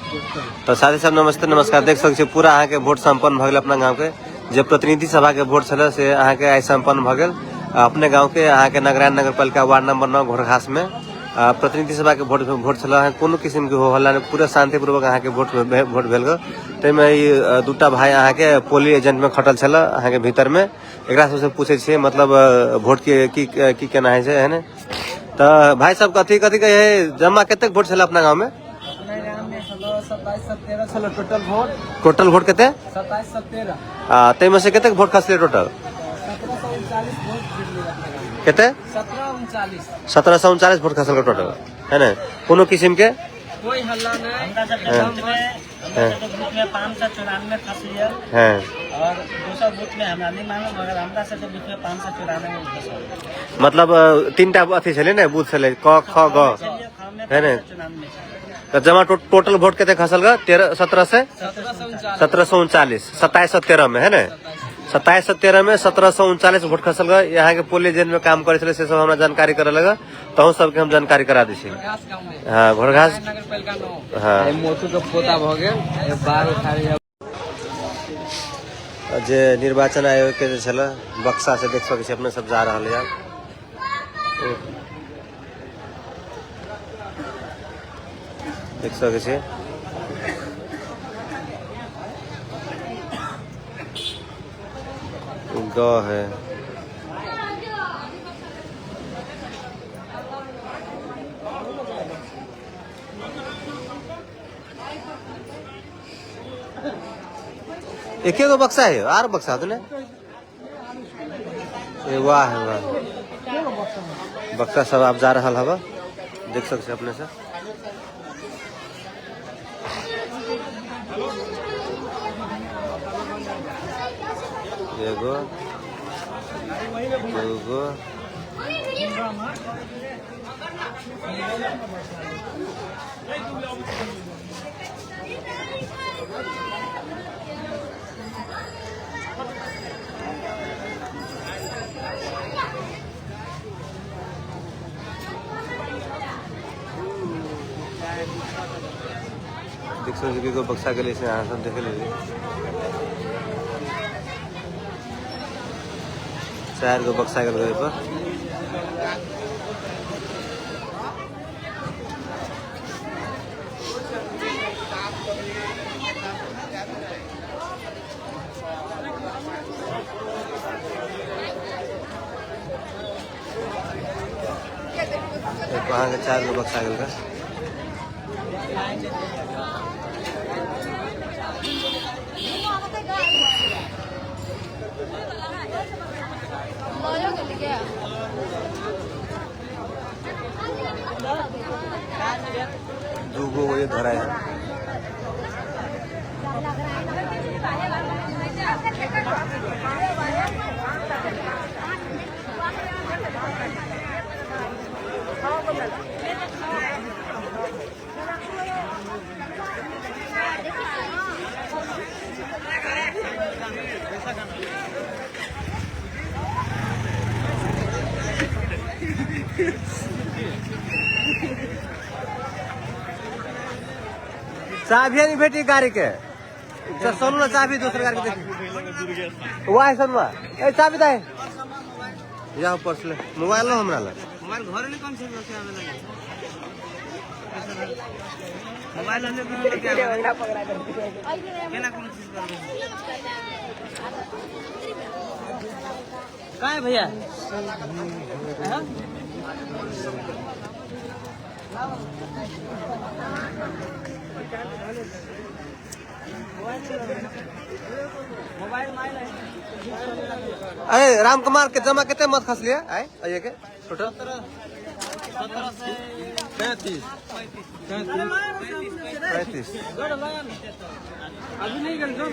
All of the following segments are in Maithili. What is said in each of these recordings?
तऽ साथी सब नमस्ते नमस्कार। देख सकै छी पूरा अहाँके वोट सम्पन्न भऽ गेल। अपना गाँवके जे प्रतिनिधि सभाके वोट छलै से अहाँके आइ सम्पन्न भऽ गेल। अपने गाँवके अहाँके नगरायण नगरपालिका वार्ड नंबर 9 घोरघासमे प्रतिनिधि सभाके वोट वोट छलै। अहाँके कोनो किसिमके हो हल्ला नहि, पूरा शान्तिपूर्वक अहाँके वोट वोट भेल गऽ। ताहिमे ई दूटा भाई अहाँके पोलिंग एजेंटमे खटल छलै अहाँके भीतरमे। एकरा सबसँ पूछै छियै मतलब वोटके की की केना होइ छै, है ने? तऽ भाई सब कथी कथी कहै जमा कतेक वोट छलै अपना गाँवमे? टोटल वोट, टोटल वोट कते? 2713। आ ताहिमे से कतेक वोट खसलै टोटल? 1739 वोट गिरलै अपना गाँवमे। कते? 1739। 1739 वोट खसल टोटल, है ने? कोनो किसिमके कोई हल्ला नहीं। हमरा सबके बूथ में, हमरा सबके बूथ में 594 खसलियै। और दोसर बूथ में हमरा नहीं मालूम, मगर हमरा सबके बूथ में 594 खसल। मतलब तीनटा अथी छलै ने बूथ छलै क ख ग, है ने? 94। तऽ जमा टोटल वोट कते खसल ग? 13 17 से 1739, 2713 में, है ने? 2713 में 1739 वोट खसल ग। यहाँ के पोलिंग एजेंट में काम करे छलै से सब हमरा जानकारी करे लगा, तहु सबके हम जानकारी करा दै छी। हाँ, घोरघास। हाँ, मोटू के पोता भऽ गेल बार उखाड़ी। जे निर्वाचन आयोग के जे छलै बक्सा से देख सकै छी अपने सब जा रहल यऽ। देख सकै छी ग है। एके गो बक्सा है आर बक्सा तो ने ए वाह है वाह। बक्सा सब आप जा रहा हवा देख सकते अपने से। एगो दूगो देख सकते छी बक्सा के लिए अहाँ सब देख लीजिए। 4 गो बक्सा गेल पर। अहाँके 4 गो बक्सा गेल। दूगो वो धरा है। चाबी नहीं भेटी गाड़ी के, तो सोनू ना चाबी दूसरे गाड़ी के देखी। वाह सोनुआ ए चाबी दे यहाँ पर्स ले मोबाइल लो हमरा लग। मोबाइल घर में कम से कम आवे लगे। मोबाइल ले केना कोनो चीज करबे कहाँ है भैया? अरे राम कुमार के जमा कितने मत खस लिया आए आइए के टोटल 37 35। अभी नहीं गल जो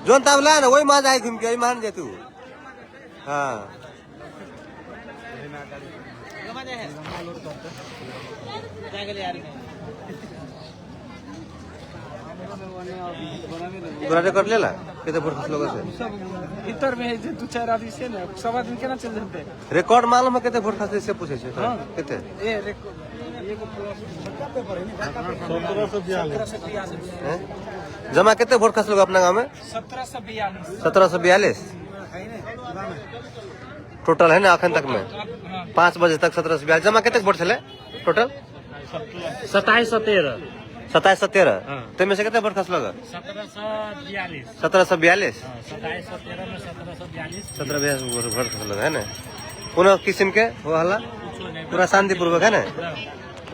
जोन तब ला ना वही मां जाए घूम के वही मान जे तू। हाँ तोरा रिकॉर्ड लेला कते वोट खसलो से? सब भीतर में है जे 2-4 आदमी से ने सब आदमी केना चल जते? रिकॉर्ड मालूम है कते वोट खसले से पूछे छै? हाँ। कते? ए रिकॉर्ड हैं? जमा कते वोट खसलो अपना गांव में? 1742। 1742 टोटल है ना अखन तक में 5 बजे तक 1742। जमा कते वोट छले टोटल? 2713। 2713। हाँ। ताहिमे से कते वोट खसलो? 1742। 1742। 2713 में 1742। 1742 वोट खसलो है ना। कोनो किसिम के हो हल्ला? पूरा शांतिपूर्वक है ना,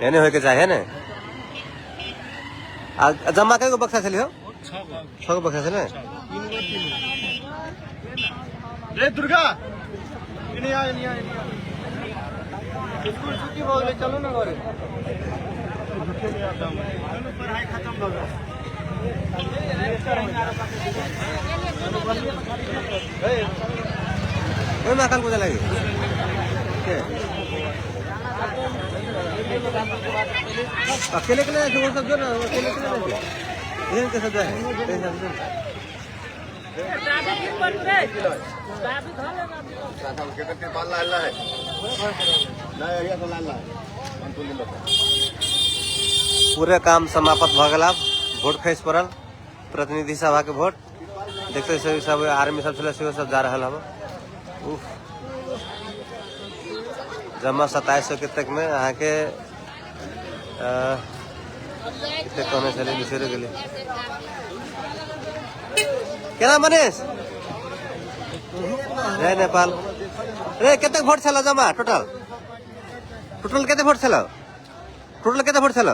एने होय के चाही है ना। आ जमा कएगो बक्सा छलै हो? 6 गो बक्सा छलै। रे दुर्गा इने आ इने आ इने आ। स्कूल छुट्टी भऽ गेलै, चलू ने घरे। चलू, पढ़ाई खत्म भऽ गेल। ओहि महाकाल पूजा लागि के अकेले के नहीं, वो सब जो ना अकेले के नहीं, एहन के सब जो है एहन सब जो। पूरे काम समाप्त भऽ गेल। आब वोट खसि पड़ल, प्रतिनिधि सभा के वोट देखते सब सब आर्मी सब छलै सेहो सब जा रहल हब। उफ, जमा 2700 कतेक में अहाँके कतेक कहने छलै बिसरि गेलै। केना मनीष? जय नेपाल। रे कतेक वोट छल जमा टोटल? टोटल कते वोट छल? टोटल कते वोट छल?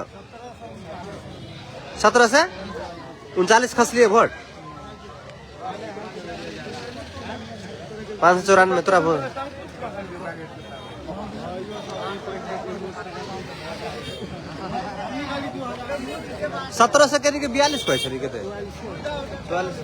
1739 खसलिए वोट। 594 तोरा वोट। 1700 के 42 कहै छली कते? 44।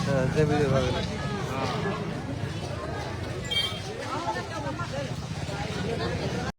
हाँ, जे भी भऽ गेलै।